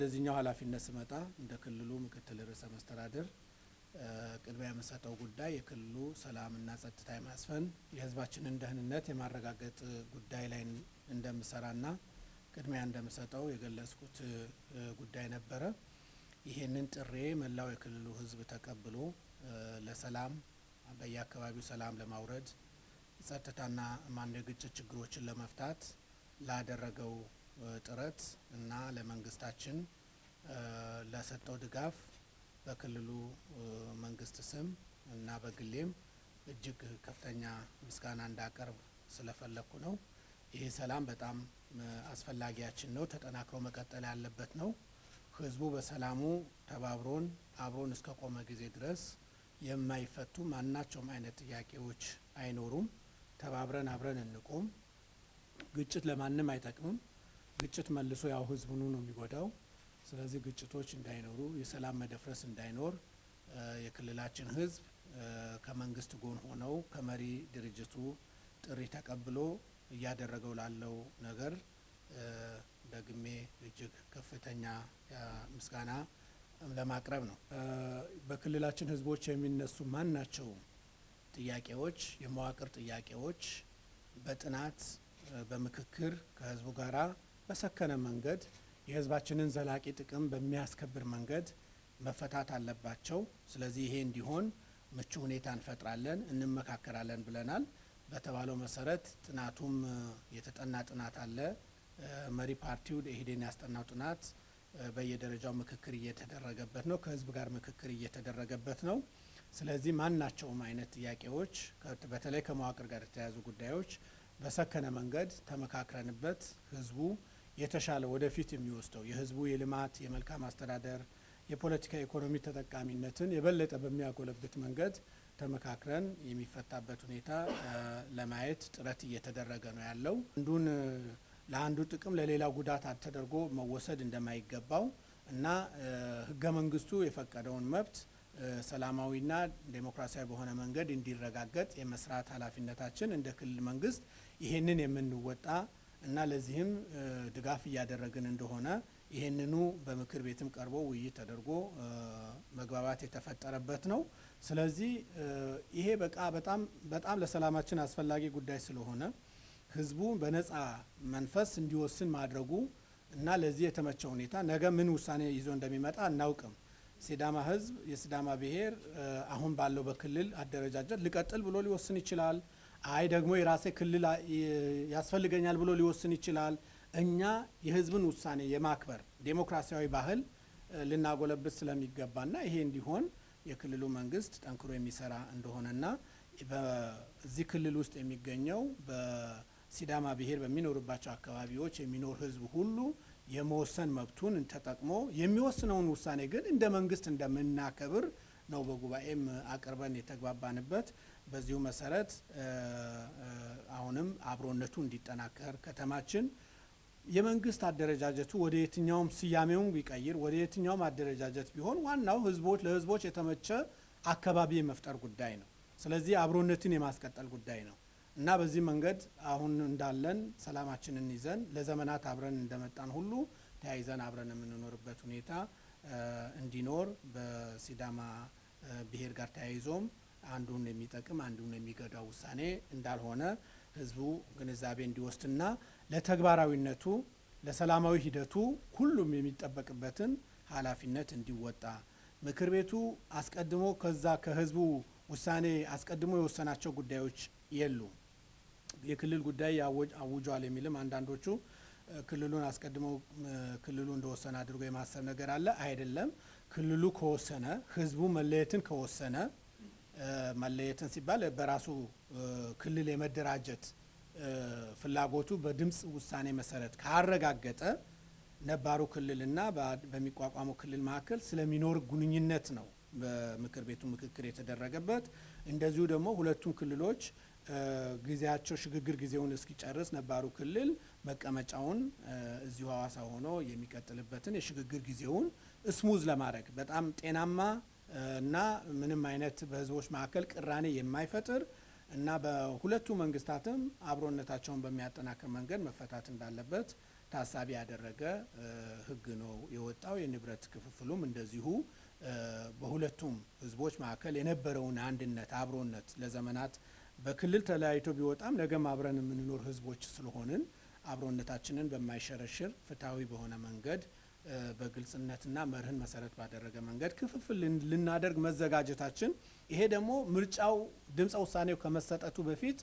ወደዚህኛው ኃላፊነት ስመጣ እንደ ክልሉ ምክትል ርዕሰ መስተዳድር ቅድሚያ የምሰጠው ጉዳይ የክልሉ ሰላምና ጸጥታ የማስፈን፣ የሕዝባችንን ደህንነት የማረጋገጥ ጉዳይ ላይ እንደምሰራና ቅድሚያ እንደምሰጠው የገለጽኩት ጉዳይ ነበረ። ይህንን ጥሬ መላው የክልሉ ሕዝብ ተቀብሎ ለሰላም፣ በየአካባቢው ሰላም ለማውረድ፣ ጸጥታና ማን የግጭት ችግሮችን ለመፍታት ላደረገው ጥረት እና ለመንግስታችን ለሰጠው ድጋፍ በክልሉ መንግስት ስም እና በግሌም እጅግ ከፍተኛ ምስጋና እንዳቀርብ ስለፈለግኩ ነው። ይህ ሰላም በጣም አስፈላጊያችን ነው፣ ተጠናክሮ መቀጠል ያለበት ነው። ህዝቡ በሰላሙ ተባብሮን አብሮን እስከ ቆመ ጊዜ ድረስ የማይፈቱ ማናቸውም አይነት ጥያቄዎች አይኖሩም። ተባብረን አብረን እንቁም። ግጭት ለማንም አይጠቅምም። ግጭት መልሶ ያው ህዝቡኑ ነው የሚጎዳው። ስለዚህ ግጭቶች እንዳይኖሩ፣ የሰላም መደፍረስ እንዳይኖር የክልላችን ህዝብ ከመንግስት ጎን ሆነው ከመሪ ድርጅቱ ጥሪ ተቀብሎ እያደረገው ላለው ነገር ደግሜ እጅግ ከፍተኛ ምስጋና ለማቅረብ ነው። በክልላችን ህዝቦች የሚነሱ ማናቸውም ጥያቄዎች፣ የመዋቅር ጥያቄዎች በጥናት፣ በምክክር፣ ከህዝቡ ጋራ በሰከነ መንገድ፣ የህዝባችንን ዘላቂ ጥቅም በሚያስከብር መንገድ መፈታት አለባቸው። ስለዚህ ይሄ እንዲሆን ምቹ ሁኔታ እንፈጥራለን፣ እንመካከራለን ብለናል። በተባለው መሰረት ጥናቱም የተጠና ጥናት አለ። መሪ ፓርቲው ኢህዴን ያስጠናው ጥናት በየደረጃው ምክክር እየተደረገበት ነው። ከህዝብ ጋር ምክክር እየተደረገበት ነው። ስለዚህ ማናቸውም አይነት ጥያቄዎች፣ በተለይ ከመዋቅር ጋር የተያያዙ ጉዳዮች በሰከነ መንገድ ተመካክረንበት ህዝቡ የተሻለ ወደፊት የሚወስደው የህዝቡ የልማት፣ የመልካም አስተዳደር፣ የፖለቲካ ኢኮኖሚ ተጠቃሚነትን የበለጠ በሚያጎለብት መንገድ ተመካክረን የሚፈታበት ሁኔታ ለማየት ጥረት እየተደረገ ነው ያለው። አንዱን ለአንዱ ጥቅም ለሌላው ጉዳት ተደርጎ መወሰድ እንደማይገባው እና ህገ መንግስቱ የፈቀደውን መብት ሰላማዊና ዴሞክራሲያዊ በሆነ መንገድ እንዲረጋገጥ የመስራት ኃላፊነታችን እንደ ክልል መንግስት ይሄንን የምንወጣ እና ለዚህም ድጋፍ እያደረግን እንደሆነ ይሄንኑ በምክር ቤትም ቀርቦ ውይይት ተደርጎ መግባባት የተፈጠረበት ነው። ስለዚህ ይሄ በቃ በጣም በጣም ለሰላማችን አስፈላጊ ጉዳይ ስለሆነ ህዝቡ በነጻ መንፈስ እንዲወስን ማድረጉ እና ለዚህ የተመቸ ሁኔታ፣ ነገ ምን ውሳኔ ይዞ እንደሚመጣ አናውቅም። ሲዳማ ህዝብ፣ የሲዳማ ብሔር አሁን ባለው በክልል አደረጃጀት ልቀጥል ብሎ ሊወስን ይችላል። አይ ደግሞ የራሴ ክልል ያስፈልገኛል ብሎ ሊወስን ይችላል። እኛ የህዝብን ውሳኔ የማክበር ዴሞክራሲያዊ ባህል ልናጎለብት ስለሚገባና ይሄ እንዲሆን የክልሉ መንግስት ጠንክሮ የሚሰራ እንደሆነና በዚህ ክልል ውስጥ የሚገኘው በሲዳማ ብሔር በሚኖርባቸው አካባቢዎች የሚኖር ህዝብ ሁሉ የመወሰን መብቱን ተጠቅሞ የሚወስነውን ውሳኔ ግን እንደ መንግስት እንደምናከብር ነው በጉባኤም አቅርበን የተግባባንበት። በዚሁ መሰረት አሁንም አብሮነቱ እንዲጠናከር፣ ከተማችን የመንግስት አደረጃጀቱ ወደ የትኛውም ስያሜውን ቢቀይር፣ ወደ የትኛውም አደረጃጀት ቢሆን ዋናው ህዝቦች ለህዝቦች የተመቸ አካባቢ የመፍጠር ጉዳይ ነው። ስለዚህ አብሮነትን የማስቀጠል ጉዳይ ነው እና በዚህ መንገድ አሁን እንዳለን ሰላማችንን ይዘን ለዘመናት አብረን እንደመጣን ሁሉ ተያይዘን አብረን የምንኖርበት ሁኔታ እንዲኖር፣ በሲዳማ ብሔር ጋር ተያይዞም አንዱን የሚጠቅም አንዱን የሚገዳው ውሳኔ እንዳልሆነ ህዝቡ ግንዛቤ እንዲወስድና ለተግባራዊነቱ፣ ለሰላማዊ ሂደቱ ሁሉም የሚጠበቅበትን ኃላፊነት እንዲወጣ፣ ምክር ቤቱ አስቀድሞ ከዛ ከህዝቡ ውሳኔ አስቀድሞ የወሰናቸው ጉዳዮች የሉም። የክልል ጉዳይ አውጇል የሚልም አንዳንዶቹ ክልሉን አስቀድሞ ክልሉ እንደወሰነ አድርጎ የማሰብ ነገር አለ። አይደለም። ክልሉ ከወሰነ፣ ህዝቡ መለየትን ከወሰነ፣ መለየትን ሲባል በራሱ ክልል የመደራጀት ፍላጎቱ በድምፅ ውሳኔ መሰረት ካረጋገጠ ነባሩ ክልልና በሚቋቋመው ክልል መካከል ስለሚኖር ግንኙነት ነው በምክር ቤቱ ምክክር የተደረገበት። እንደዚሁ ደግሞ ሁለቱም ክልሎች ጊዜያቸው ሽግግር ጊዜውን እስኪጨርስ ነባሩ ክልል መቀመጫውን እዚሁ ሐዋሳ ሆኖ የሚቀጥልበትን የሽግግር ጊዜውን እስሙዝ ለማድረግ፣ በጣም ጤናማ እና ምንም አይነት በህዝቦች መካከል ቅራኔ የማይፈጥር እና በሁለቱ መንግስታትም አብሮነታቸውን በሚያጠናክር መንገድ መፈታት እንዳለበት ታሳቢ ያደረገ ሕግ ነው የወጣው። የንብረት ክፍፍሉም እንደዚሁ በሁለቱም ሕዝቦች መካከል የነበረውን አንድነት፣ አብሮነት ለዘመናት በክልል ተለያይቶ ቢወጣም ነገም አብረን የምንኖር ሕዝቦች ስለሆንን አብሮነታችንን በማይሸረሽር ፍትሐዊ በሆነ መንገድ በግልጽነትና መርህን መሰረት ባደረገ መንገድ ክፍፍል ልናደርግ መዘጋጀታችን፣ ይሄ ደግሞ ምርጫው ድምፀ ውሳኔው ከመሰጠቱ በፊት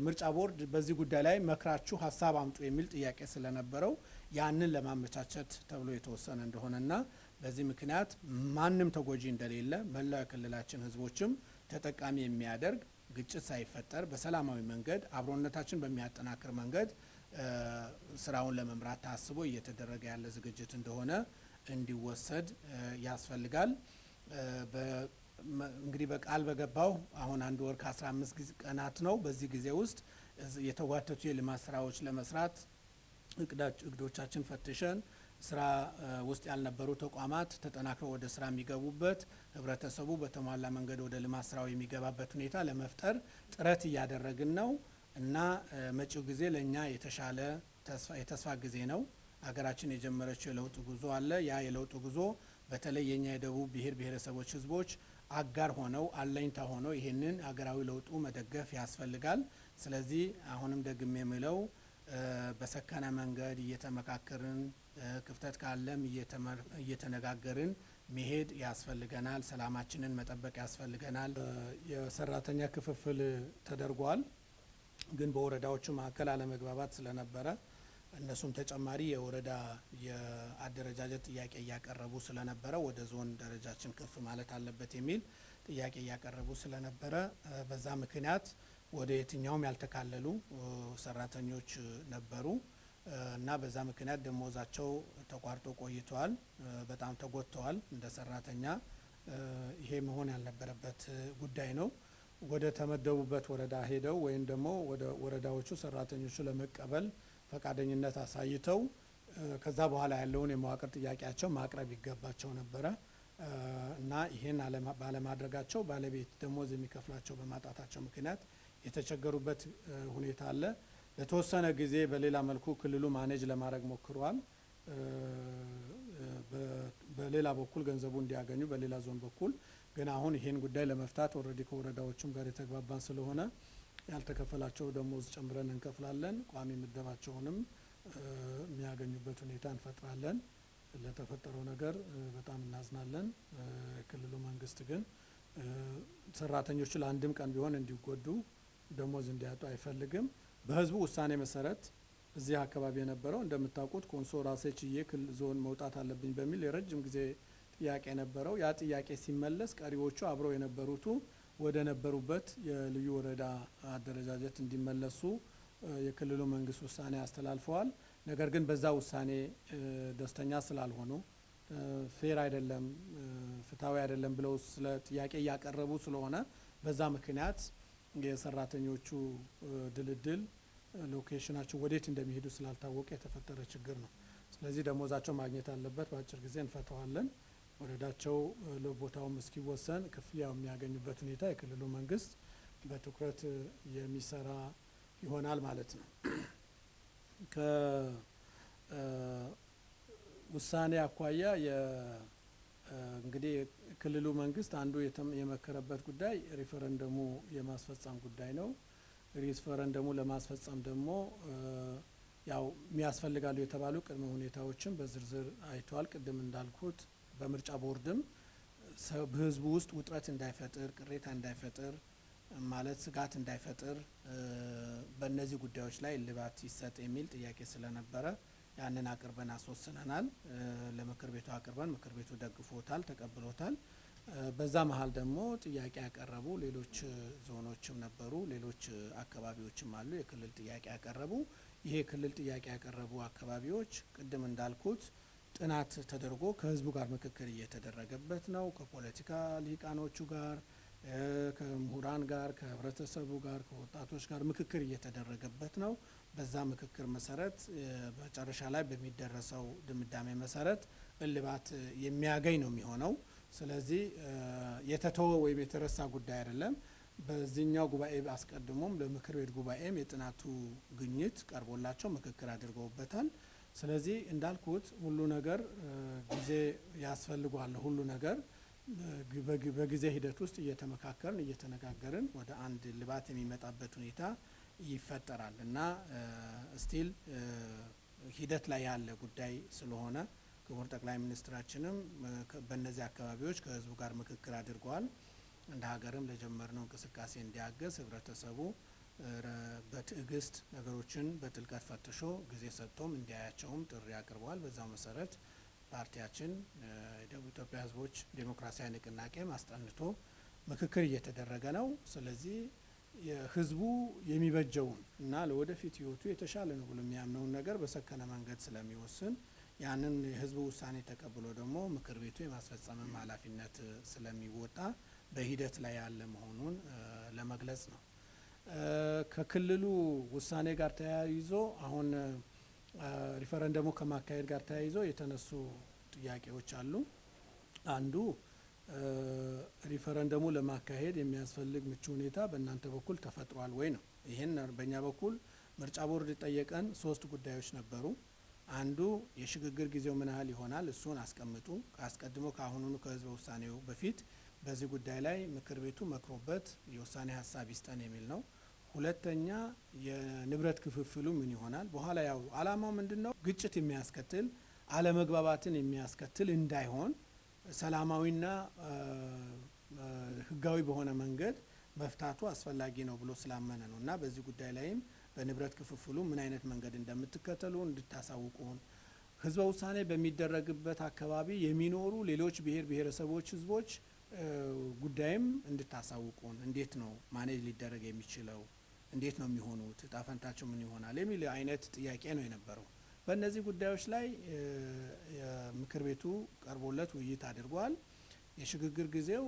ምርጫ ቦርድ በዚህ ጉዳይ ላይ መክራችሁ ሀሳብ አምጡ የሚል ጥያቄ ስለነበረው ያንን ለማመቻቸት ተብሎ የተወሰነ እንደሆነና በዚህ ምክንያት ማንም ተጎጂ እንደሌለ፣ መላው የክልላችን ህዝቦችም ተጠቃሚ የሚያደርግ፣ ግጭት ሳይፈጠር በሰላማዊ መንገድ አብሮነታችን በሚያጠናክር መንገድ ስራውን ለመምራት ታስቦ እየተደረገ ያለ ዝግጅት እንደሆነ እንዲወሰድ ያስፈልጋል። እንግዲህ በቃል በገባው አሁን 1 ወር ከ15 ቀናት ነው። በዚህ ጊዜ ውስጥ የተጓተቱ የልማት ስራዎች ለመስራት እቅዶቻችን ፈትሸን ስራ ውስጥ ያልነበሩ ተቋማት ተጠናክረው ወደ ስራ የሚገቡበት፣ ህብረተሰቡ በተሟላ መንገድ ወደ ልማት ስራው የሚገባበት ሁኔታ ለመፍጠር ጥረት እያደረግን ነው እና መጪው ጊዜ ለእኛ የተሻለ የተስፋ ጊዜ ነው። ሀገራችን የጀመረችው የለውጥ ጉዞ አለ። ያ የለውጥ ጉዞ በተለይ የኛ የደቡብ ብሔር ብሔረሰቦች ህዝቦች አጋር ሆነው፣ አለኝታ ሆነው ይህንን ሀገራዊ ለውጡ መደገፍ ያስፈልጋል። ስለዚህ አሁንም ደግሜ የምለው በሰከነ መንገድ እየተመካከርን፣ ክፍተት ካለም እየተነጋገርን መሄድ ያስፈልገናል። ሰላማችንን መጠበቅ ያስፈልገናል። የሰራተኛ ክፍፍል ተደርጓል። ግን በወረዳዎቹ መካከል አለመግባባት ስለነበረ፣ እነሱም ተጨማሪ የወረዳ የአደረጃጀት ጥያቄ እያቀረቡ ስለነበረ፣ ወደ ዞን ደረጃችን ከፍ ማለት አለበት የሚል ጥያቄ እያቀረቡ ስለነበረ፣ በዛ ምክንያት ወደ የትኛውም ያልተካለሉ ሰራተኞች ነበሩ እና በዛ ምክንያት ደሞዛቸው ተቋርጦ ቆይተዋል። በጣም ተጎድተዋል እንደ ሰራተኛ። ይሄ መሆን ያልነበረበት ጉዳይ ነው። ወደ ተመደቡበት ወረዳ ሄደው ወይም ደግሞ ወደ ወረዳዎቹ ሰራተኞቹ ለመቀበል ፈቃደኝነት አሳይተው ከዛ በኋላ ያለውን የመዋቅር ጥያቄያቸው ማቅረብ ይገባቸው ነበረ እና ይሄን ባለማድረጋቸው ባለቤት ደሞዝ የሚከፍላቸው በማጣታቸው ምክንያት የተቸገሩበት ሁኔታ አለ። ለተወሰነ ጊዜ በሌላ መልኩ ክልሉ manage ለማድረግ ሞክሯል። በሌላ በኩል ገንዘቡ እንዲያገኙ በሌላ ዞን በኩል። ግን አሁን ይሄን ጉዳይ ለመፍታት already ከወረዳዎቹም ጋር የተግባባን ስለሆነ ያልተከፈላቸው ደሞዝ ጨምረን እንከፍላለን። ቋሚ ምደባቸውንም የሚያገኙበት ሁኔታ እንፈጥራለን። ለተፈጠረው ነገር በጣም እናዝናለን። የክልሉ መንግስት ግን ሰራተኞቹ ለአንድም ቀን ቢሆን እንዲጎዱ፣ ደሞዝ እንዲያጡ አይፈልግም። በህዝቡ ውሳኔ መሰረት እዚህ አካባቢ የነበረው እንደምታውቁት ኮንሶ ራሴ ችዬ ዞን መውጣት አለብኝ በሚል የረጅም ጊዜ ጥያቄ ነበረው። ያ ጥያቄ ሲመለስ ቀሪዎቹ አብረው የነበሩቱ ወደ ነበሩበት የልዩ ወረዳ አደረጃጀት እንዲመለሱ የክልሉ መንግስት ውሳኔ አስተላልፈዋል። ነገር ግን በዛ ውሳኔ ደስተኛ ስላልሆኑ፣ fair አይደለም፣ ፍትሐዊ አይደለም ብለው ስለ ጥያቄ እያቀረቡ ስለሆነ በዛ ምክንያት የሰራተኞቹ ድልድል location ኣቸው ወዴት እንደሚሄዱ ስላልታወቀ የተፈጠረ ችግር ነው። ስለዚህ ደሞዛቸው ማግኘት አለበት። በአጭር ጊዜ እንፈተዋለን። ወረዳቸው ለቦታውም እስኪወሰን ክፍያው የሚያገኙበት ሁኔታ የክልሉ መንግስት በትኩረት የሚሰራ ይሆናል ማለት ነው። ከውሳኔ አኳያ እንግዲህ የክልሉ መንግስት አንዱ የመከረበት ጉዳይ ሪፈረንደሙ የማስፈጸም ጉዳይ ነው። ሪፈረንደሙ ለማስፈጸም ደግሞ ያው የሚያስፈልጋሉ የተባሉ ቅድመ ሁኔታዎችን በዝርዝር አይተዋል። ቅድም እንዳልኩት በምርጫ ቦርድም በህዝቡ ውስጥ ውጥረት እንዳይፈጥር፣ ቅሬታ እንዳይፈጥር፣ ማለት ስጋት እንዳይፈጥር በእነዚህ ጉዳዮች ላይ እልባት ይሰጥ የሚል ጥያቄ ስለነበረ ያንን አቅርበን አስወስነናል። ለምክር ቤቱ አቅርበን ምክር ቤቱ ደግፎታል፣ ተቀብሎታል። በዛ መሀል ደግሞ ጥያቄ ያቀረቡ ሌሎች ዞኖችም ነበሩ፣ ሌሎች አካባቢዎችም አሉ የክልል ጥያቄ ያቀረቡ። ይሄ የክልል ጥያቄ ያቀረቡ አካባቢዎች ቅድም እንዳልኩት ጥናት ተደርጎ ከህዝቡ ጋር ምክክር እየተደረገበት ነው። ከፖለቲካ ልሂቃኖቹ ጋር፣ ከምሁራን ጋር፣ ከህብረተሰቡ ጋር፣ ከወጣቶች ጋር ምክክር እየተደረገበት ነው። በዛ ምክክር መሰረት መጨረሻ ላይ በሚደረሰው ድምዳሜ መሰረት እልባት የሚያገኝ ነው የሚሆነው። ስለዚህ የተተወ ወይም የተረሳ ጉዳይ አይደለም። በዚህኛው ጉባኤ አስቀድሞም ለምክር ቤት ጉባኤም የጥናቱ ግኝት ቀርቦላቸው ምክክር አድርገውበታል። ስለዚህ እንዳልኩት ሁሉ ነገር ጊዜ ያስፈልጓል። ሁሉ ነገር በጊዜ ሂደት ውስጥ እየተመካከርን እየተነጋገርን ወደ አንድ ልባት የሚመጣበት ሁኔታ ይፈጠራል እና still ሂደት ላይ ያለ ጉዳይ ስለሆነ ክቡር ጠቅላይ ሚኒስትራችንም በእነዚህ አካባቢዎች ከህዝቡ ጋር ምክክር አድርገዋል። እንደ ሀገርም ለጀመርነው እንቅስቃሴ እንዲያግዝ ህብረተሰቡ በትዕግስት ነገሮችን በጥልቀት ፈትሾ ጊዜ ሰጥቶም እንዲያያቸውም ጥሪ አቅርበዋል። በዛው መሰረት ፓርቲያችን የደቡብ ኢትዮጵያ ህዝቦች ዴሞክራሲያዊ ንቅናቄ አስጠንቶ ምክክር እየተደረገ ነው። ስለዚህ የህዝቡ የሚበጀውን እና ለወደፊት ህይወቱ የተሻለ ነው ብሎ የሚያምነውን ነገር በሰከነ መንገድ ስለሚወስን ያንን የህዝቡ ውሳኔ ተቀብሎ ደግሞ ምክር ቤቱ የማስፈጸምም ኃላፊነት ስለሚወጣ በሂደት ላይ ያለ መሆኑን ለመግለጽ ነው። ከክልሉ ውሳኔ ጋር ተያይዞ አሁን ሪፈረንደሙ ከማካሄድ ጋር ተያይዞ የተነሱ ጥያቄዎች አሉ። አንዱ ሪፈረንደሙ ለማካሄድ የሚያስፈልግ ምቹ ሁኔታ በእናንተ በኩል ተፈጥሯል ወይ ነው። ይህን በእኛ በኩል ምርጫ ቦርድ ጠየቀን። 3 ጉዳዮች ነበሩ። አንዱ የሽግግር ጊዜው ምን ያህል ይሆናል፣ እሱን አስቀምጡ። አስቀድሞ ከአሁኑኑ ከህዝበ ውሳኔው በፊት በዚህ ጉዳይ ላይ ምክር ቤቱ መክሮበት የውሳኔ ሀሳብ ይስጠን የሚል ነው። ሁለተኛ የንብረት ክፍፍሉ ምን ይሆናል? በኋላ ያው አላማው ምንድነው? ግጭት የሚያስከትል አለመግባባትን የሚያስከትል እንዳይሆን ሰላማዊና ህጋዊ በሆነ መንገድ መፍታቱ አስፈላጊ ነው ብሎ ስላመነ ነው። እና በዚህ ጉዳይ ላይም በንብረት ክፍፍሉ ምን አይነት መንገድ እንደምትከተሉ እንድታሳውቁን፣ ህዝበ ውሳኔ በሚደረግበት አካባቢ የሚኖሩ ሌሎች ብሔር ብሔረሰቦች ህዝቦች ጉዳይም እንድታሳውቁን፣ እንዴት ነው manage ሊደረግ የሚችለው፣ እንዴት ነው የሚሆኑት፣ እጣ ፈንታቸው ምን ይሆናል የሚል አይነት ጥያቄ ነው የነበረው። በእነዚህ ጉዳዮች ላይ ምክር ቤቱ ቀርቦለት ውይይት አድርጓል። የሽግግር ጊዜው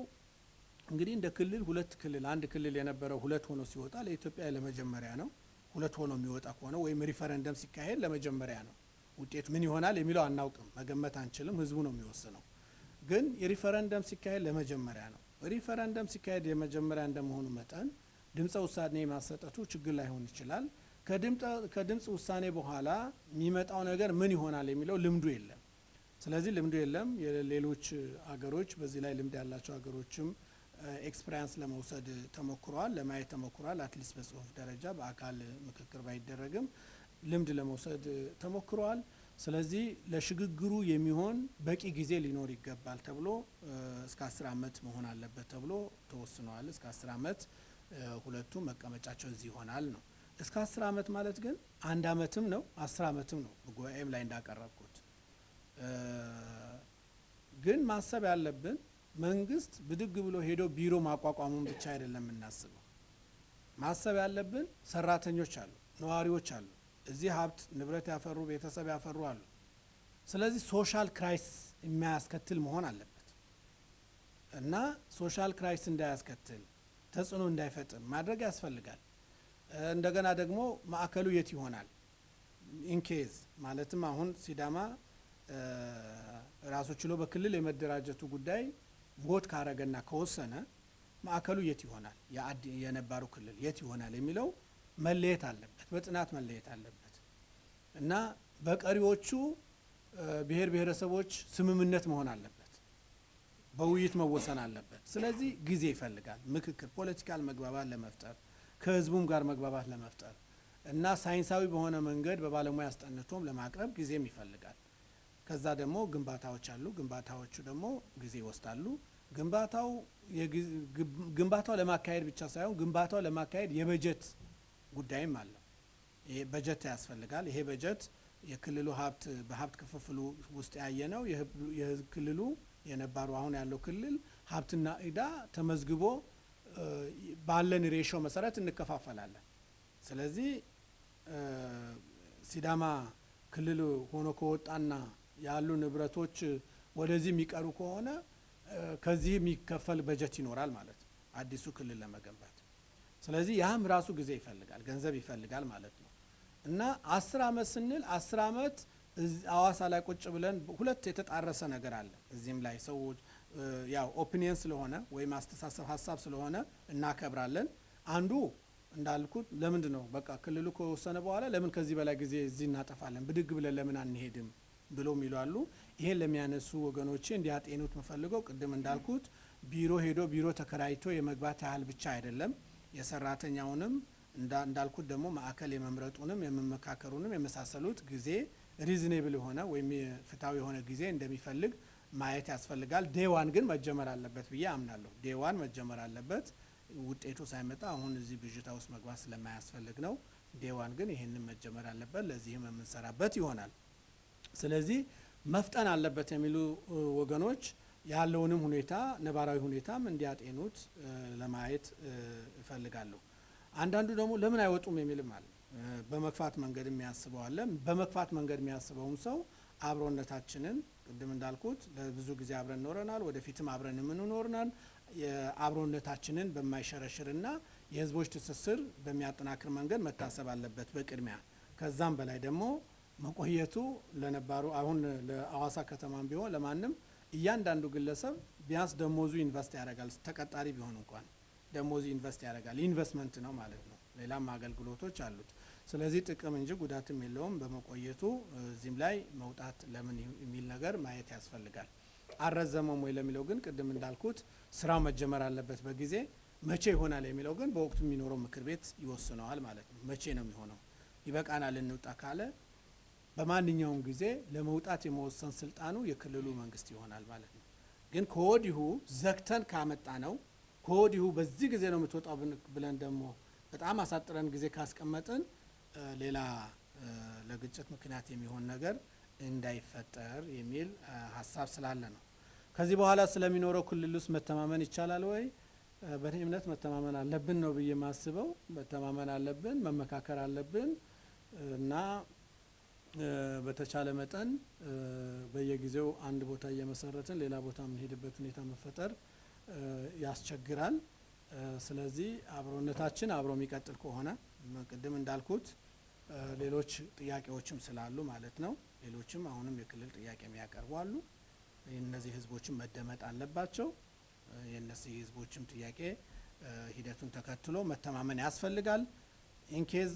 እንግዲህ እንደ ክልል ሁለት ክልል አንድ ክልል የነበረው ሁለት ሆኖ ሲወጣ ለኢትዮጵያ ለመጀመሪያ ነው። ሁለት ሆኖ የሚወጣ ከሆነ ወይም ሪፈረንደም ሲካሄድ ለመጀመሪያ ነው። ውጤቱ ምን ይሆናል የሚለው አናውቅም፣ መገመት አንችልም፣ ህዝቡ ነው የሚወስነው። ግን የሪፈረንደም ሲካሄድ ለመጀመሪያ ነው። ሪፈረንደም ሲካሄድ የመጀመሪያ እንደመሆኑ መጠን ድምጸ ውሳኔ ማሰጠቱ ችግር ላይሆን ይችላል። ከድምጽ ውሳኔ በኋላ የሚመጣው ነገር ምን ይሆናል የሚለው ልምዱ የለም። ስለዚህ ልምዱ የለም። የሌሎች አገሮች በዚህ ላይ ልምድ ያላቸው አገሮችም experience ለመውሰድ ተሞክሯል፣ ለማየት ተሞክሯል። At least በጽሁፍ ደረጃ በአካል ምክክር ባይደረግም ልምድ ለመውሰድ ተሞክሯል። ስለዚህ ለሽግግሩ የሚሆን በቂ ጊዜ ሊኖር ይገባል ተብሎ እስከ 10 አመት መሆን አለበት ተብሎ ተወስኗል። እስከ 10 አመት ሁለቱ መቀመጫቸው እዚህ ይሆናል ነው። እስከ 10 አመት ማለት ግን አንድ አመትም ነው 10 አመትም ነው በጉባኤም ላይ እንዳቀረብኩት። ግን ማሰብ ያለብን መንግስት ብድግ ብሎ ሄዶ ቢሮ ማቋቋሙን ብቻ አይደለም የምናስበው። ማሰብ ያለብን ሰራተኞች አሉ፣ ነዋሪዎች አሉ፣ እዚህ ሀብት ንብረት ያፈሩ ቤተሰብ ያፈሩ አሉ። ስለዚህ social crisis የማያስከትል መሆን አለበት እና social crisis እንዳያስከትል ተጽዕኖ እንዳይፈጥር ማድረግ ያስፈልጋል። እንደገና ደግሞ ማዕከሉ የት ይሆናል? In case ማለትም አሁን ሲዳማ ራሱ ችሎ በክልል የመደራጀቱ ጉዳይ vote ካረገና ከወሰነ ማዕከሉ የት ይሆናል? የነባሩ ክልል የት ይሆናል የሚለው መለየት አለበት፣ በጥናት መለየት አለበት እና በቀሪዎቹ ብሔር ብሔረሰቦች ስምምነት መሆን አለበት፣ በውይይት መወሰን አለበት። ስለዚህ ጊዜ ይፈልጋል፣ ምክክር፣ political መግባባት ለመፍጠር ከህዝቡም ጋር መግባባት ለመፍጠር እና ሳይንሳዊ በሆነ መንገድ በባለሙያ አስጠንቶም ለማቅረብ ጊዜም ይፈልጋል። ከዛ ደግሞ ግንባታዎች አሉ። ግንባታዎቹ ደግሞ ጊዜ ይወስዳሉ። ግንባታው ለማካሄድ ብቻ ሳይሆን ግንባታው ለማካሄድ የበጀት ጉዳይም አለው። ይሄ በጀት ያስፈልጋል። ይሄ በጀት የክልሉ ሀብት በሀብት ክፍፍሉ ውስጥ ያየነው የክልሉ የነባሩ አሁን ያለው ክልል ሀብትና ዕዳ ተመዝግቦ ባለን ሬሾ መሰረት እንከፋፈላለን። ስለዚህ ሲዳማ ክልል ሆኖ ከወጣና ያሉ ንብረቶች ወደዚህ የሚቀሩ ከሆነ ከዚህ የሚከፈል በጀት ይኖራል ማለት ነው አዲሱ ክልል ለመገንባት። ስለዚህ ያም ራሱ ጊዜ ይፈልጋል፣ ገንዘብ ይፈልጋል ማለት ነው። እና 10 አመት ስንል 10 አመት አዋሳ ላይ ቁጭ ብለን ሁለት የተጣረሰ ነገር አለ። እዚህም ላይ ሰዎች ያው opinion ስለሆነ ወይም አስተሳሰብ ሀሳብ ስለሆነ እናከብራለን። አንዱ እንዳልኩት ለምንድን ነው በቃ ክልሉ ከወሰነ በኋላ ለምን ከዚህ በላይ ጊዜ እዚህ እናጠፋለን፣ ብድግ ብለን ለምን አንሄድም ብሎ የሚሉ አሉ። ይሄን ለሚያነሱ ወገኖቼ እንዲያጤኑት የምፈልገው ቅድም እንዳልኩት ቢሮ ሄዶ ቢሮ ተከራይቶ የመግባት ያህል ብቻ አይደለም። የሰራተኛውንም እንዳልኩት ደግሞ ማዕከል የመምረጡንም የመመካከሩንም የመሳሰሉት ጊዜ reasonable የሆነ ወይም ፍትሐዊ የሆነ ጊዜ እንደሚፈልግ ማየት ያስፈልጋል። Day one ግን መጀመር አለበት ብዬ አምናለሁ። Day one መጀመር አለበት። ውጤቱ ሳይመጣ አሁን እዚህ ብዥታ ውስጥ መግባት ስለማያስፈልግ ነው። Day one ግን ይህንን መጀመር አለበት። ለዚህም የምንሰራበት ይሆናል። ስለዚህ መፍጠን አለበት የሚሉ ወገኖች ያለውንም ሁኔታ ነባራዊ ሁኔታም እንዲያጤኑት ለማየት እፈልጋለሁ። አንዳንዱ ደግሞ ለምን አይወጡም የሚልም አለ። በመግፋት መንገድ የሚያስበው አለ። በመግፋት መንገድ የሚያስበውም ሰው አብሮነታችንን ቅድም እንዳልኩት ለብዙ ጊዜ አብረን ኖረናል፣ ወደፊትም አብረን የምንኖርናል። የአብሮነታችንን በማይሸረሽርና የህዝቦች ትስስር በሚያጠናክር መንገድ መታሰብ አለበት በቅድሚያ። ከዛም በላይ ደግሞ መቆየቱ ለነባሩ አሁን ለአዋሳ ከተማም ቢሆን ለማንም እያንዳንዱ ግለሰብ ቢያንስ ደሞዙ invest ያደርጋል። ተቀጣሪ ቢሆን እንኳን ደሞዙ invest ያደርጋል። ኢንቨስትመንት ነው ማለት ነው። ሌላም አገልግሎቶች አሉት። ስለዚህ ጥቅም እንጂ ጉዳትም የለውም በመቆየቱ። እዚህም ላይ መውጣት ለምን የሚል ነገር ማየት ያስፈልጋል። አልረዘመም ወይ ለሚለው ግን ቅድም እንዳልኩት ስራው መጀመር አለበት በጊዜ። መቼ ይሆናል የሚለው ግን በወቅቱ የሚኖረው ምክር ቤት ይወስነዋል ማለት ነው። መቼ ነው የሚሆነው? ይበቃናል እንውጣ ካለ በማንኛውም ጊዜ ለመውጣት የመወሰን ስልጣኑ የክልሉ መንግስት ይሆናል ማለት ነው። ግን ከወዲሁ ዘግተን ካመጣ ነው፣ ከወዲሁ በዚህ ጊዜ ነው የምትወጣው ብለን ደግሞ በጣም አሳጥረን ጊዜ ካስቀመጥን ሌላ ለግጭት ምክንያት የሚሆን ነገር እንዳይፈጠር የሚል ሀሳብ ስላለ ነው። ከዚህ በኋላ ስለሚኖረው ክልል ውስጥ መተማመን ይቻላል ወይ? በእኔ እምነት መተማመን አለብን ነው ብዬ የማስበው። መተማመን አለብን፣ መመካከር አለብን እና በተቻለ መጠን በየጊዜው አንድ ቦታ እየመሰረትን ሌላ ቦታ የምንሄድበት ሁኔታ መፈጠር ያስቸግራል። ስለዚህ አብሮነታችን አብሮ የሚቀጥል ከሆነ ቅድም እንዳልኩት ሌሎች ጥያቄዎችም ስላሉ ማለት ነው። ሌሎችም አሁንም የክልል ጥያቄ የሚያቀርቡ አሉ። እነዚህ ህዝቦችም መደመጥ አለባቸው። የእነዚህ ህዝቦችም ጥያቄ ሂደቱን ተከትሎ መተማመን ያስፈልጋል። In case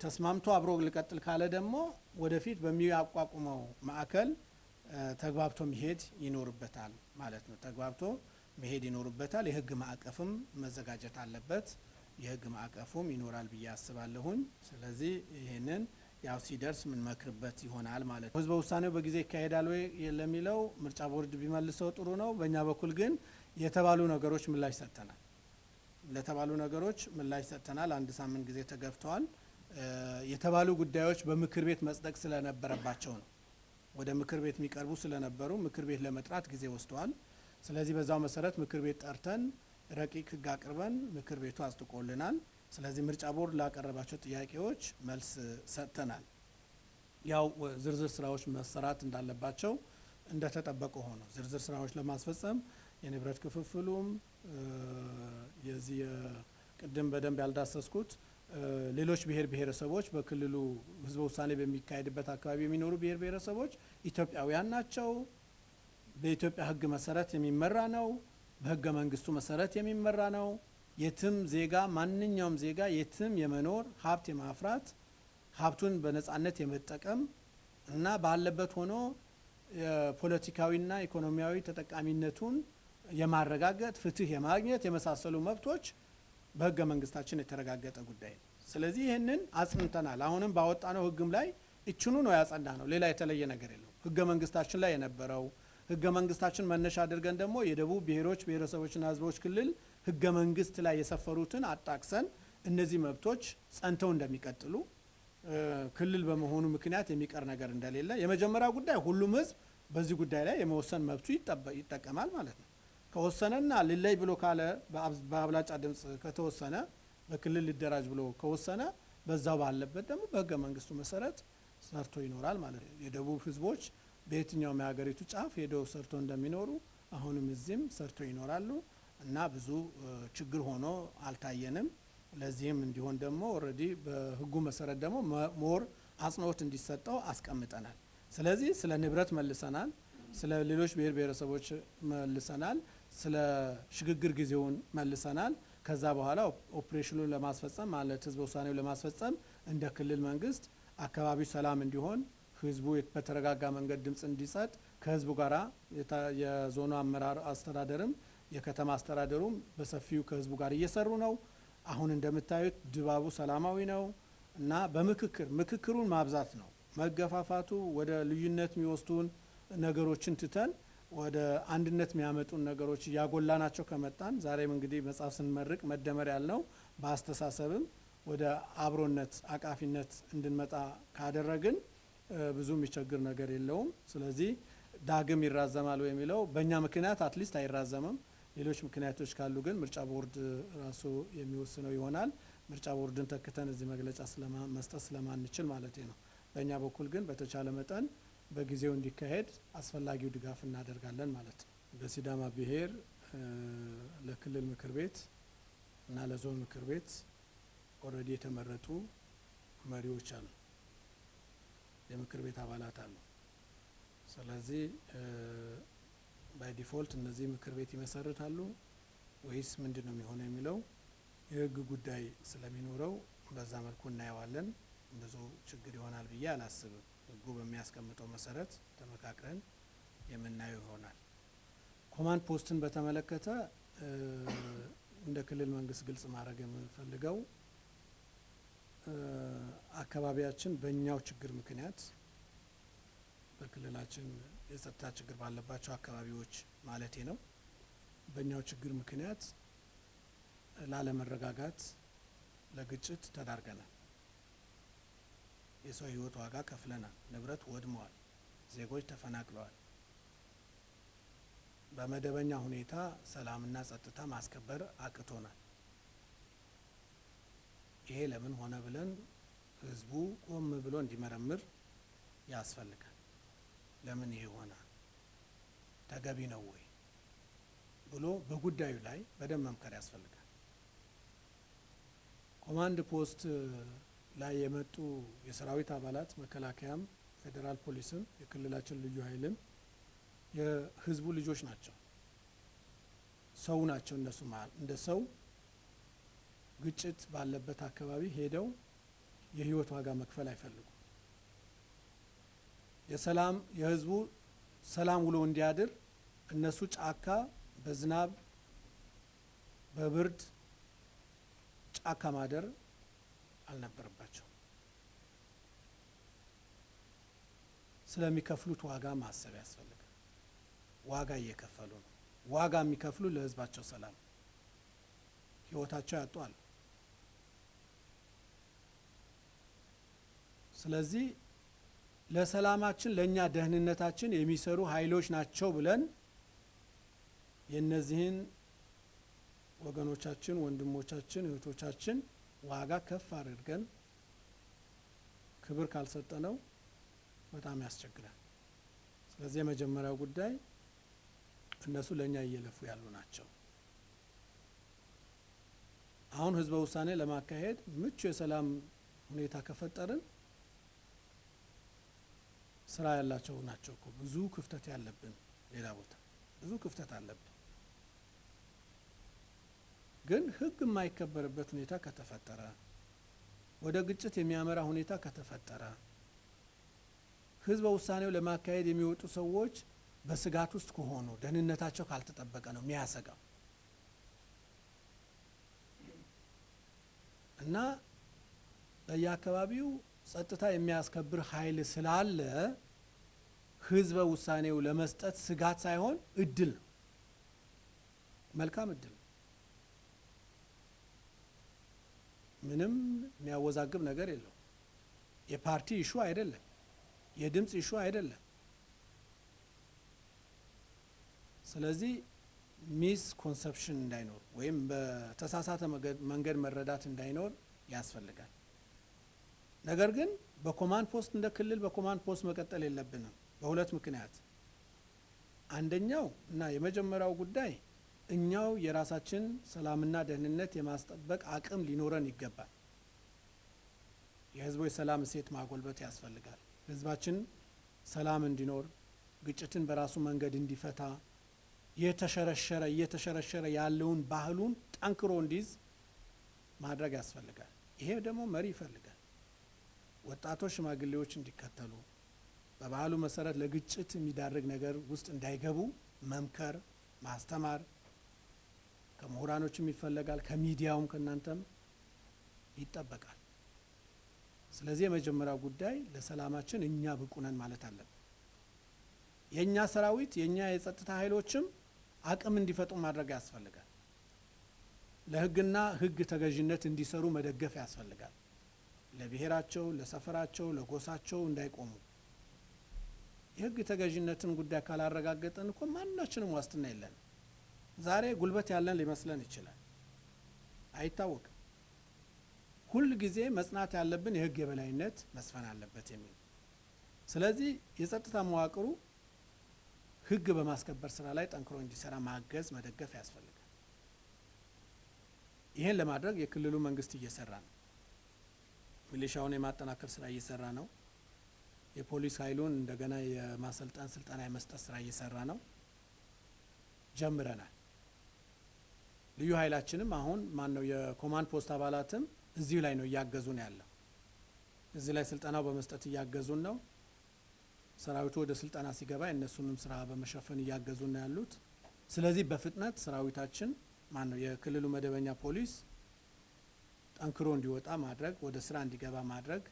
ተስማምቶ አብሮ ልቀጥል ካለ ደግሞ ወደፊት በሚያቋቁመው ማዕከል ተግባብቶ መሄድ ይኖርበታል ማለት ነው። ተግባብቶ መሄድ ይኖርበታል። የህግ ማዕቀፍም መዘጋጀት አለበት። የህግ ማዕቀፉም ይኖራል ብዬ አስባለሁኝ። ስለዚህ ይህንን ያው ሲደርስ ምንመክርበት ይሆናል ማለት ነው። ህዝበ ውሳኔው በጊዜ ይካሄዳል ወይ ለሚለው ምርጫ ቦርድ ቢመልሰው ጥሩ ነው። በእኛ በኩል ግን የተባሉ ነገሮች ምላሽ ሰጥተናል። ለተባሉ ነገሮች ምላሽ ሰጥተናል። አንድ ሳምንት ጊዜ ተገፍተዋል። የተባሉ ጉዳዮች በምክር ቤት መጽደቅ ስለነበረባቸው ነው። ወደ ምክር ቤት የሚቀርቡ ስለነበሩ ምክር ቤት ለመጥራት ጊዜ ወስደዋል። ስለዚህ በዛው መሰረት ምክር ቤት ጠርተን ረቂቅ ህግ አቅርበን ምክር ቤቱ አጽድቆልናል። ስለዚህ ምርጫ ቦርድ ላቀረባቸው ጥያቄዎች መልስ ሰጥተናል። ያው ዝርዝር ስራዎች መሰራት እንዳለባቸው እንደተጠበቀ ሆኖ ዝርዝር ስራዎች ለማስፈጸም የንብረት ክፍፍሉም የዚህ ቅድም በደንብ ያልዳሰስኩት ሌሎች ብሔር ብሔረሰቦች በክልሉ ህዝበ ውሳኔ በሚካሄድበት አካባቢ የሚኖሩ ብሔር ብሔረሰቦች ኢትዮጵያውያን ናቸው። በኢትዮጵያ ህግ መሰረት የሚመራ ነው። በህገ መንግስቱ መሰረት የሚመራ ነው። የትም ዜጋ ማንኛውም ዜጋ የትም የመኖር፣ ሀብት የማፍራት፣ ሀብቱን በነጻነት የመጠቀም እና ባለበት ሆኖ የፖለቲካዊና ኢኮኖሚያዊ ተጠቃሚነቱን የማረጋገጥ፣ ፍትህ የማግኘት የመሳሰሉ መብቶች በህገ መንግስታችን የተረጋገጠ ጉዳይ ነው። ስለዚህ ይህንን አጽንተናል። አሁንም ባወጣነው ህግም ላይ እችኑ ነው ያጸና ነው። ሌላ የተለየ ነገር የለውም። ህገ መንግስታችን ላይ የነበረው ህገ መንግስታችን መነሻ አድርገን ደግሞ የደቡብ ብሔሮች ብሔረሰቦችና ህዝቦች ክልል ህገ መንግስት ላይ የሰፈሩትን አጣቅሰን እነዚህ መብቶች ጸንተው እንደሚቀጥሉ፣ ክልል በመሆኑ ምክንያት የሚቀር ነገር እንደሌለ፣ የመጀመሪያው ጉዳይ ሁሉም ህዝብ በዚህ ጉዳይ ላይ የመወሰን መብቱ ይጠቀማል ማለት ነው። ከወሰነና ልለይ ብሎ ካለ፣ በአብላጫ ድምጽ ከተወሰነ፣ በክልል ሊደራጅ ብሎ ከወሰነ በዛው ባለበት ደግሞ በህገ መንግስቱ መሰረት ሰርቶ ይኖራል ማለት ነው። የደቡብ ህዝቦች በየትኛውም የሀገሪቱ ጫፍ ሄደው ሰርቶ እንደሚኖሩ አሁንም እዚህም ሰርቶ ይኖራሉ እና ብዙ ችግር ሆኖ አልታየንም። ለዚህም እንዲሆን ደግሞ already በህጉ መሰረት ደግሞ more አጽንኦት እንዲሰጠው አስቀምጠናል። ስለዚህ ስለ ንብረት መልሰናል፣ ስለ ሌሎች ብሔር ብሔረሰቦች መልሰናል፣ ስለ ሽግግር ጊዜውን መልሰናል። ከዛ በኋላ ኦፕሬሽኑን ለማስፈጸም፣ ማለት ህዝበ ውሳኔው ለማስፈጸም፣ እንደ ክልል መንግስት አካባቢው ሰላም እንዲሆን፣ ህዝቡ በተረጋጋ መንገድ ድምፅ እንዲሰጥ ከህዝቡ ጋራ የዞኑ አመራር አስተዳደርም የከተማ አስተዳደሩም በሰፊው ከህዝቡ ጋር እየሰሩ ነው። አሁን እንደምታዩት ድባቡ ሰላማዊ ነው እና በምክክር ምክክሩን ማብዛት ነው። መገፋፋቱ ወደ ልዩነት የሚወስዱን ነገሮችን ትተን ወደ አንድነት የሚያመጡን ነገሮች እያጎላናቸው ከመጣን፣ ዛሬም እንግዲህ መጽሐፍ ስንመርቅ መደመር ያልነው በአስተሳሰብም ወደ አብሮነት አቃፊነት እንድንመጣ ካደረግን ብዙ የሚቸግር ነገር የለውም። ስለዚህ ዳግም ይራዘማል ወይ የሚለው በእኛ ምክንያት at least አይራዘምም። ሌሎች ምክንያቶች ካሉ ግን ምርጫ ቦርድ ራሱ የሚወስነው ይሆናል። ምርጫ ቦርድን ተክተን እዚህ መግለጫ መስጠት ስለማንችል ማለት ነው። በእኛ በኩል ግን በተቻለ መጠን በጊዜው እንዲካሄድ አስፈላጊው ድጋፍ እናደርጋለን ማለት ነው። በሲዳማ ብሔር ለክልል ምክር ቤት እና ለዞን ምክር ቤት already የተመረጡ መሪዎች አሉ፣ የምክር ቤት አባላት አሉ። ስለዚህ by default እነዚህ ምክር ቤት ይመሰርታሉ ወይስ ምንድን ነው የሚሆነው የሚለው የሕግ ጉዳይ ስለሚኖረው በዛ መልኩ እናየዋለን። ብዙ ችግር ይሆናል ብዬ አላስብም። ሕጉ በሚያስቀምጠው መሰረት ተመካክረን የምናየው ይሆናል። ኮማንድ ፖስትን በተመለከተ እንደ ክልል መንግስት ግልጽ ማድረግ የምንፈልገው አካባቢያችን በእኛው ችግር ምክንያት፣ በክልላችን የጸጥታ ችግር ባለባቸው አካባቢዎች ማለቴ ነው። በእኛው ችግር ምክንያት ላለመረጋጋት፣ ለግጭት ተዳርገናል። የሰው ህይወት ዋጋ ከፍለናል። ንብረት ወድመዋል። ዜጎች ተፈናቅለዋል። በመደበኛ ሁኔታ ሰላምና ጸጥታ ማስከበር አቅቶናል። ይሄ ለምን ሆነ ብለን ህዝቡ ቆም ብሎ እንዲመረምር ያስፈልጋል። ለምን ይሄ ሆነ፣ ተገቢ ነው ወይ ብሎ በጉዳዩ ላይ በደንብ መምከር ያስፈልጋል። ኮማንድ ፖስት ላይ የመጡ የሰራዊት አባላት መከላከያም፣ ፌዴራል ፖሊስም፣ የክልላችን ልዩ ኃይልም የህዝቡ ልጆች ናቸው። ሰው ናቸው። እነሱ እንደ ሰው ግጭት ባለበት አካባቢ ሄደው የህይወት ዋጋ መክፈል አይፈልጉም። የሰላም የህዝቡ ሰላም ውሎ እንዲያድር እነሱ ጫካ በዝናብ በብርድ ጫካ ማደር አልነበረባቸው። ስለሚከፍሉት ዋጋ ማሰብ ያስፈልጋል። ዋጋ እየከፈሉ ነው። ዋጋ የሚከፍሉ ለህዝባቸው ሰላም ህይወታቸው ያጡ አሉ። ስለዚህ ለሰላማችን ለእኛ ደህንነታችን የሚሰሩ ኃይሎች ናቸው ብለን የእነዚህን ወገኖቻችን፣ ወንድሞቻችን፣ እህቶቻችን ዋጋ ከፍ አድርገን ክብር ካልሰጠነው በጣም ያስቸግራል። ስለዚህ የመጀመሪያው ጉዳይ እነሱ ለእኛ እየለፉ ያሉ ናቸው። አሁን ህዝበ ውሳኔ ለማካሄድ ምቹ የሰላም ሁኔታ ከፈጠርን ስራ ያላቸው ናቸው እኮ። ብዙ ክፍተት ያለብን ሌላ ቦታ ብዙ ክፍተት አለብን። ግን ህግ የማይከበርበት ሁኔታ ከተፈጠረ፣ ወደ ግጭት የሚያመራ ሁኔታ ከተፈጠረ፣ ህዝበ ውሳኔው ለማካሄድ የሚወጡ ሰዎች በስጋት ውስጥ ከሆኑ፣ ደህንነታቸው ካልተጠበቀ ነው የሚያሰጋው። እና በየአካባቢው ጸጥታ የሚያስከብር ኃይል ስላለ ህዝበ ውሳኔው ለመስጠት ስጋት ሳይሆን እድል ነው፣ መልካም እድል ነው። ምንም የሚያወዛግብ ነገር የለውም። የፓርቲ issue አይደለም፣ የድምፅ issue አይደለም። ስለዚህ misconception እንዳይኖር ወይም በተሳሳተ መንገድ መረዳት እንዳይኖር ያስፈልጋል። ነገር ግን በኮማንድ ፖስት እንደ ክልል በኮማንድ ፖስት መቀጠል የለብንም በሁለት ምክንያት። አንደኛው እና የመጀመሪያው ጉዳይ እኛው የራሳችን ሰላምና ደህንነት የማስጠበቅ አቅም ሊኖረን ይገባል። የህዝቡ የሰላም እሴት ማጎልበት ያስፈልጋል። ህዝባችን ሰላም እንዲኖር፣ ግጭትን በራሱ መንገድ እንዲፈታ የተሸረሸረ እየተሸረሸረ ያለውን ባህሉን ጠንክሮ እንዲይዝ ማድረግ ያስፈልጋል። ይሄ ደግሞ መሪ ይፈልጋል። ወጣቶች ሽማግሌዎች እንዲከተሉ፣ በባህሉ መሰረት ለግጭት የሚዳርግ ነገር ውስጥ እንዳይገቡ መምከር፣ ማስተማር ከምሁራኖችም ይፈለጋል፣ ከሚዲያውም ከእናንተም ይጠበቃል። ስለዚህ የመጀመሪያው ጉዳይ ለሰላማችን እኛ ብቁ ነን ማለት አለብን። የእኛ ሰራዊት፣ የእኛ የጸጥታ ኃይሎችም አቅም እንዲፈጥሩ ማድረግ ያስፈልጋል። ለሕግና ሕግ ተገዥነት እንዲሰሩ መደገፍ ያስፈልጋል። ለብሔራቸው፣ ለሰፈራቸው፣ ለጎሳቸው እንዳይቆሙ። የሕግ ተገዥነትን ጉዳይ ካላረጋገጥን እኮ ማናችንም ዋስትና የለንም። ዛሬ ጉልበት ያለን ሊመስለን ይችላል፣ አይታወቅም። ሁል ጊዜ መጽናት ያለብን የሕግ የበላይነት መስፈን አለበት የሚል። ስለዚህ የጸጥታ መዋቅሩ ሕግ በማስከበር ስራ ላይ ጠንክሮ እንዲሰራ ማገዝ፣ መደገፍ ያስፈልጋል። ይህን ለማድረግ የክልሉ መንግስት እየሰራ ነው። ሚሊሻውን የማጠናከር ስራ እየሰራ ነው። የፖሊስ ኃይሉን እንደገና የማሰልጠን፣ ስልጠና የመስጠት ስራ እየሰራ ነው። ጀምረናል። ልዩ ኃይላችንም አሁን ማን ነው የኮማንድ ፖስት አባላትም እዚሁ ላይ ነው እያገዙን ያለው። እዚህ ላይ ስልጠናው በመስጠት እያገዙን ነው። ሰራዊቱ ወደ ስልጠና ሲገባ የእነሱንም ስራ በመሸፈን እያገዙን ነው ያሉት። ስለዚህ በፍጥነት ሰራዊታችን፣ ማን ነው የክልሉ መደበኛ ፖሊስ ጠንክሮ እንዲወጣ ማድረግ፣ ወደ ስራ እንዲገባ ማድረግ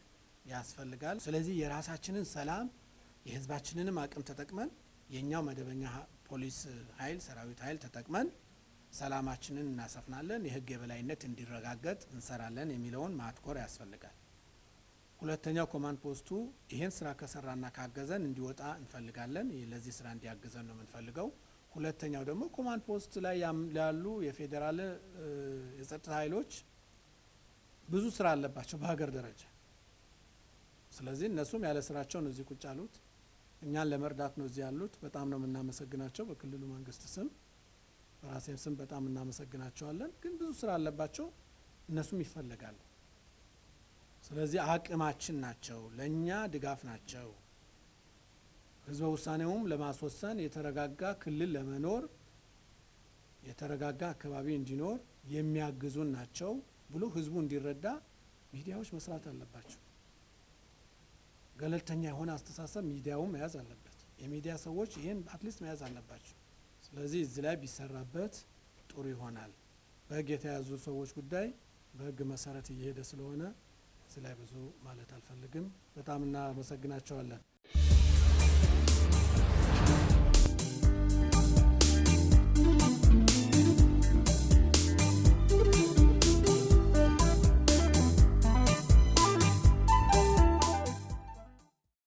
ያስፈልጋል። ስለዚህ የራሳችንን ሰላም የህዝባችንንም አቅም ተጠቅመን፣ የእኛው መደበኛ ፖሊስ ኃይል፣ ሰራዊት ኃይል ተጠቅመን ሰላማችንን እናሰፍናለን፣ የህግ የበላይነት እንዲረጋገጥ እንሰራለን የሚለውን ማትኮር ያስፈልጋል። ሁለተኛው ኮማንድ ፖስቱ ይሄን ስራ ከሰራና ካገዘን እንዲወጣ እንፈልጋለን። ለዚህ ስራ እንዲያግዘን ነው የምንፈልገው። ሁለተኛው ደግሞ ኮማንድ ፖስት ላይ ያሉ የፌዴራል የጸጥታ ኃይሎች ብዙ ስራ አለባቸው በሀገር ደረጃ። ስለዚህ እነሱም ያለ ስራቸው ነው እዚህ ቁጭ ያሉት። እኛን ለመርዳት ነው እዚህ ያሉት። በጣም ነው የምናመሰግናቸው። በክልሉ መንግስት ስም፣ በራሴም ስም በጣም እናመሰግናቸዋለን። ግን ብዙ ስራ አለባቸው፣ እነሱም ይፈለጋሉ። ስለዚህ አቅማችን ናቸው፣ ለእኛ ድጋፍ ናቸው። ህዝበ ውሳኔውም ለማስወሰን፣ የተረጋጋ ክልል ለመኖር፣ የተረጋጋ አካባቢ እንዲኖር የሚያግዙን ናቸው ብሎ ህዝቡ እንዲረዳ ሚዲያዎች መስራት አለባቸው። ገለልተኛ የሆነ አስተሳሰብ ሚዲያውም መያዝ አለበት። የሚዲያ ሰዎች ይህን at least መያዝ አለባቸው። ስለዚህ እዚህ ላይ ቢሰራበት ጥሩ ይሆናል። በህግ የተያዙ ሰዎች ጉዳይ በህግ መሰረት እየሄደ ስለሆነ እዚህ ላይ ብዙ ማለት አልፈልግም። በጣም እናመሰግናቸዋለን።